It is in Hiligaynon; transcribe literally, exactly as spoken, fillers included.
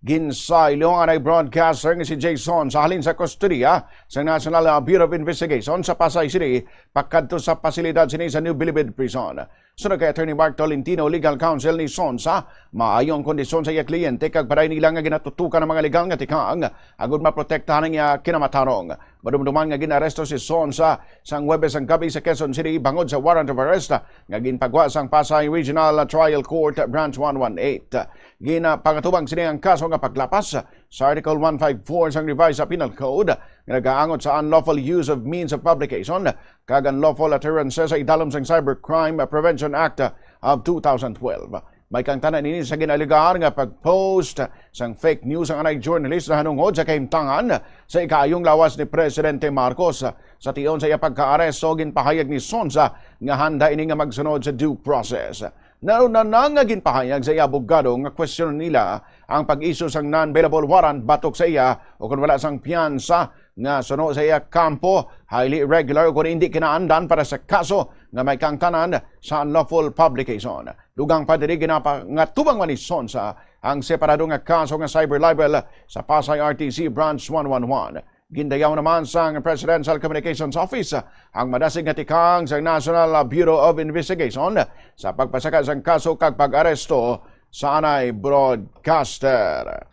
Ginsaylo ang anay broadcaster nga si Jay Sonsa halin sa kustodiya sa National, uh, Bureau of Investigation sa Pasay City pakadto sa pasilidad sini sa New Bilibid Prison. Sunod kay Attorney Mark Tolentino, legal counsel ni Sonsa, maayo ang kondisyon sa iya kliyente kag paray nila nga ginatutukan ang mga legal nga tikang agud maprotektahan ang iya kinamatarong. Madumduman nga ginaresto si Sonsa sang Huwebes sang gabi sa Quezon City bangod sa warrant of arrest nga ginpagwa sang Pasay Regional Trial Court Branch one one eight. Ginapangatuban sini ang kaso nga paglapas sa Article one five four sang Revised Penal Code nga nagaangot sa unlawful use of means of publication kag unlawful utterances sa idalom sang Cybercrime Prevention Act of two thousand twelve. May kaangtanan ini sa ginaalegar nga pag-post sang fake news ang anay journalist nahanungod sa kahimtangan sa ikaayong lawas ni Presidente Marcos. Sa tion sa iya pagkaaresto, ginpahayag ni Sonsa nga handa ini nga magsunod sa due process. Nauna na nga ginpahayag sa iya abogado nga kwestiyon nila ang pag-issue sang non-bailable warrant batok sa iya o kon wala sang piyansa nga suno sa iya kampo, highly irregular o kon hindi kinaandan para sa kaso nga may kaangtanan sa unlawful publication. Dugang pa diri, ginapangatubang man ni Sonsa ang separado nga kaso nga cyber libel sa Pasay R T C Branch one one one. Gindayaw naman sang Presidential Communications Office ang madasig nga tikang sa National Bureau of Investigation sa pagpasaka sang kaso kag pag-aresto sa anay broadcaster.